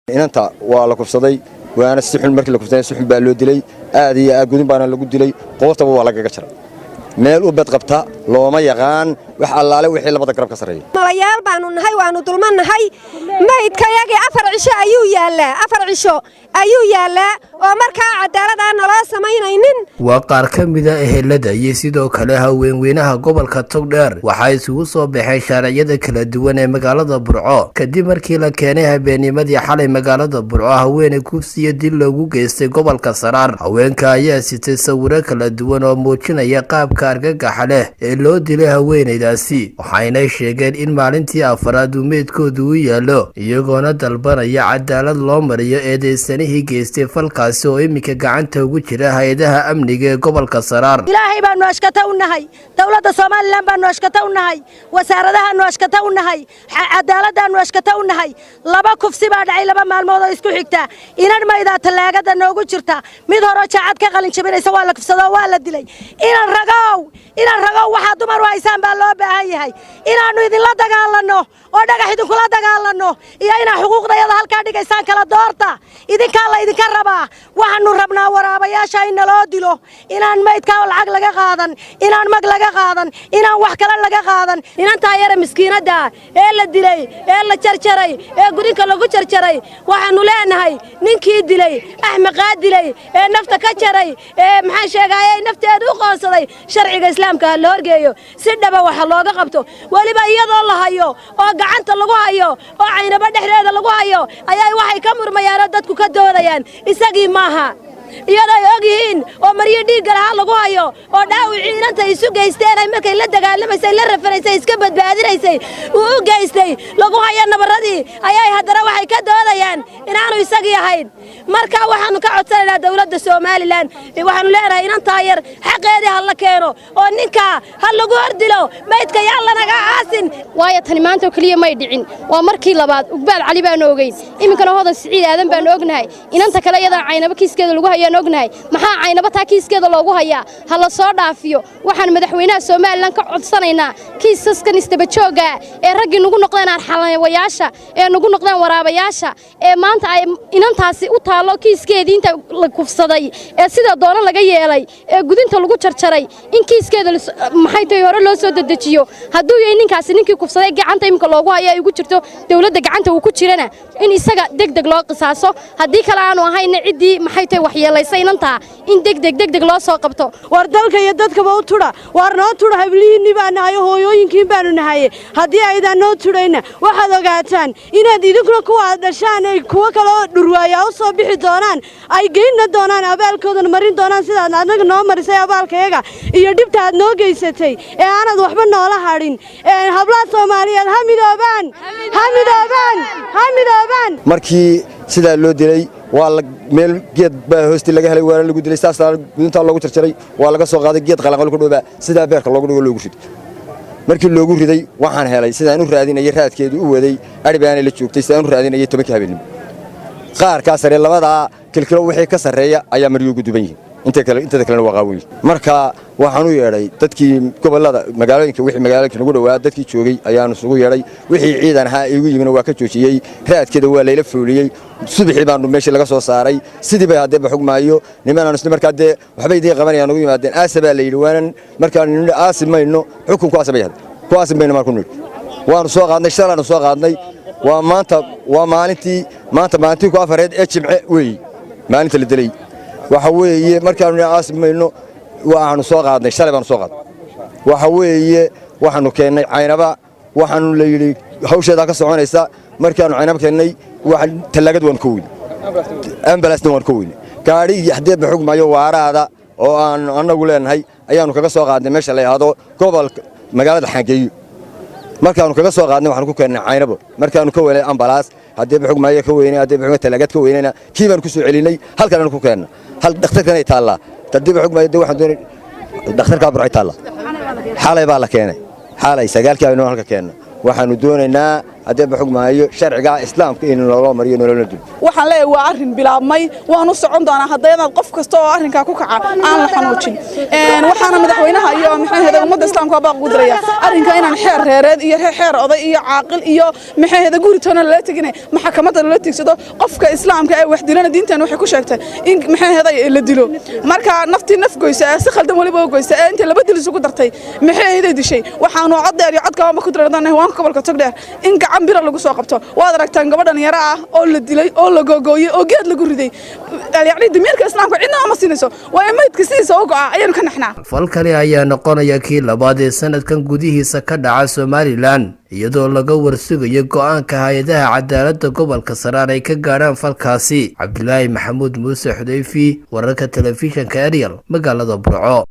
Inanta waa la kufsaday, waana si xun. Markii la kufsaday si xun baa loo dilay, aad iyo aad. Gudin baana lagu dilay, qoortaba waa lagaga jaray. Meel u bed qabta looma yaqaan, wax allaale wixii labada garab ka sarreeya. Malayaal baanu nahay, waanu dulmannahay. Maydkayagii 4 cisho ayuu yaallaa, 4 cisho ayuu yaallaa oo markaa cadaalad aan naloo samaynaynin. Waa qaar ka mida ehelada iyo sidoo kale haweenweynaha gobolka Togdheer. Waxaa isugu soo baxeen shaariciyada kala duwan ee magaalada Burco kadib markii la keenay habeennimadii xalay magaalada Burco haweeney kufsiyo dil loogu geystay gobolka Saraar. Haweenka ayaa sitay sawiro kala duwan oo muujinaya qaabka argagaxa leh ee loo dilay haweeneydaasi, waxayna sheegeen in maalintii afaraad uu meydkoodu u yaallo, iyagoona dalbanaya cadaalad loo mariyo eedeysanihii geystay falkaasi oo iminka gacanta ugu jira hay-adaha amniga ee gobolka Saraar. Ilaahay baanu ashkata u nahay, dowladda Somaliland baanu ashkata u nahay, wasaaradahaanu ashkata u nahay, cadaaladdaannu ashkata u nahay. Laba kufsi baa dhacay 2 maalmood oo isku xigta. Inan maydaa tallaagada noogu jirta. Mid horoo jaacad ka qalin jabinaysa waa la kufsadoo waa la dilay. Inan ragow, inan ragow, waxaa dumar u haysaan baa loo baahan yahay. Inaannu idinla dagaalanno oo dhagax idinkula dagaalanno iyo inaa xuquuqdayada halkaa dhigaysaan kala doorta. Idinkaa la idinka rabaa. Waxaannu rabnaa waraabayaasha in naloo dilo, inaan maydkaa lacag laga qaadan, inaan mag laga qaadan, inaan wax kale laga qaadan. Inantaa yara miskiinadda ee la dilay, ee la jarjaray, ee gudinka lagu jarjaray, waxaannu leenahay ninkii dilay, axmaqaa dilay ee nafta ka jaray, ee maxaan sheegaayey, nafteedu u qoonsaday, sharciga Islaamka ha la horgeeyo, si dhaba waxa looga qabto. Weliba iyadoo la hayo oo gacanta lagu hayo oo Caynabo dhexdeeda lagu hayo ayay waxay ka murmayaanoo dadku ka doodayaan isagii maaha, iyadoo ay og yihiin oo maryo dhiigga lahaa lagu hayo oo dhaawicii inanta isu geysteen ay markay la dagaalamaysay, la rafanaysay, iska badbaadinaysay uu u geystay lagu hayo nabarradii, ayay haddana waxay ka doodayaan inaanu isagii ahayn. Marka waxaannu ka codsanaynaa dowladda Somaliland, waxaannu leenahay inantaa yar xaqeedii ha la keeno oo ninkaa ha lagu hordilo, maydka yaan lanaga aasin. Waayo, tani maanta oo keliya may dhicin, waa markii labaad. Ugbaal Cali baanu ogeyn, iminkana Hodan Siciid Aadan baanu ognahay. Inanta kale iyadaa Caynabo kiiskeeda lagu hayaan ognahay. Maxaa Caynabo taa kiiskeeda loogu hayaa? Ha la soo dhaafiyo. Waxaan madaxweynaha Somaliland ka codsanaynaa kiisaskan isdabajooga ee raggii nugu noqdeen arxalawayaasha, ee nugu noqdeen waraabayaasha, ee maanta ay inantaasi u taallo kiiskeedii inta la kufsaday ee sida doono laga yeelay ee gudinta lagu jarjaray, in kiiskeeda maxay tahay hore loo soo dedejiyo. Hadduu yahay ninkaasi ninkii kufsaday gacanta iminka loogu hayo ay ugu jirto dowladda gacanta uu ku jirana, in isaga degdeg loo qisaaso. Haddii kale aanu ahayna, ciddii maxay tahay waxyeelaysa inantaa in degdeg degdeg loo soo qabto. War dalka iyo dadkaba u tudha, waar noo tudha. Hablihiinni baa nahayo, hooyooyinkiin baanu nahaye. Haddii aydaan noo tudhayna, waxaad ogaataan inaad idinkuna kuwa aad dhashaan ay kuwo kaloo dhurwaayaa u soo bixi doonaan, ay geynna doonaan, abaalkoodana marin doonaan sidaad annaga noo marisay abaalkayaga iyo dhibta aad noo geysatay ee aanad waxba noola hadhin. Hablaha Soomaaliyeed ha midoobaan, ha midoobaan, ha midoobaan. Markii sidaa loo dilay waa la meel geed baa hoostii laga helay, waana lagu dilay. Saasaa gudintaa loogu jarjaray, waa laga soo qaaday. Geed qalanqal ku dhowbaa sidaa beerka loogu dhigo, loogu riday. Markii loogu riday waxaan helay sidaan u raadinayay raadkeedu u waday, ari baana la joogtay. Sidaan u raadinayay 10-kii habeenimo, qaarkaa sare labadaa kilkilo wixii ka sarreeya ayaa maryo ugu duban yihiin, inta kale intada kalena waa qaawan yihiin. Marka waxaan u yeedhay dadkii gobollada, magaalooyinka, wixii magaalooyinka nagu dhowaa dadkii joogay ayaanu isugu yeedhay. Wixii ciidan ahaa igu yimina waa ka joojiyey. Raadkeeda waa layla fooliyey. Subaxii baanu meeshii laga soo saaray. Sidii bay haddee xugmaayo nimanaan isla markaa dee waxbay idiin qabanayaan ugu yimaadeen. Aasa baa la yidhi, waanan markaan nidhi aasi mayno, xukun ku aasa bay ahayd, ku aasi mayno. Marku nidhi waanu soo qaadnay, shalaanu soo qaadnay. Waa maanta, waa maalintii maanta, maalintii ku afareed ee Jimce weeye maalinta la dilay. Waxa weeye markaanu nidhi aasi mayno, waxaanu soo qaadnay shalay baanu soo qaadnay. Waxa weeye waxaanu keennay Caynaba, waxaanu la yidhi hawsheedaa ka soconaysa. Markaanu Caynaba keennay tallaagad waanu ka weynay, ambalaasna waanu ka weynay, gaadhigii haddee baxugmayo waaraada oo aanu annagu leenahay ayaanu kaga soo qaadnay meesha la yidhaahdo gobolka magaalada Xangeeyo. Markaanu kaga soo qaadnay waxaanu ku keennay Caynabo. Markaanu ka weynay ambalaas haddee baxugmaayo ka weynay, haddee baxugmaayo tallaagad ka weynayna, kii baanu ku soo celinay, halkan ku keennay. Hal dhakhtarkanay taallaa haddii baxugmaayo dee waxaan doonay dhakhtarkaa Burcay taallaa. Xalay baa la keenay, xalay 9-kii aynu halka keenna. Waxaanu doonaynaa Haddee baxug maayo sharciga Islaamka in loo mariyo nololna dul. Waxaan leeyahay, waa arrin bilaabmay, waanu socon doonaa haddayadaad qof kasta oo arrinkaa ku kaca aan la xanuujin. Waxaana madaxweynaha iyo maxay ahayde ummadda Islaamka baaq ugu diraya arrinka inaan xeer reereed iyo xeer oday iyo caaqil iyo maxay ahayde guri toona lala tegine, maxkamadda lala tigsado. Qofka Islaamka ee wax dilana, diintan waxay ku sheegtay in maxay ahayde la dilo. Marka naftii naf goysa ee si khaldan weliba u goysa ee inta laba dil isugu dartay maxay ahayde dishay, waxaanu cod dheer iyo cod gabanba ku diray waanka gobolka Togdheer in gacan bira lagu soo qabto. Waad aragtaan gabadhan yara ah oo la dilay oo la googooyey oo geed lagu riday. Yacni damiirka Islaamka cidna ma siinayso, waayo maydka sidiisa u go'a ayaanu ka naxnaa. Falkani ayaa noqonaya kii labaad ee sanadkan gudihiisa ka dhaca Somalilan, iyadoo laga warsugayo go-aanka hay-adaha cadaaladda gobolka Saraar ay ka gaadhaan falkaasi. Cabdilaahi Maxamuud Muuse Xudayfi, wararka telefishanka Ariel, magaalada Burco.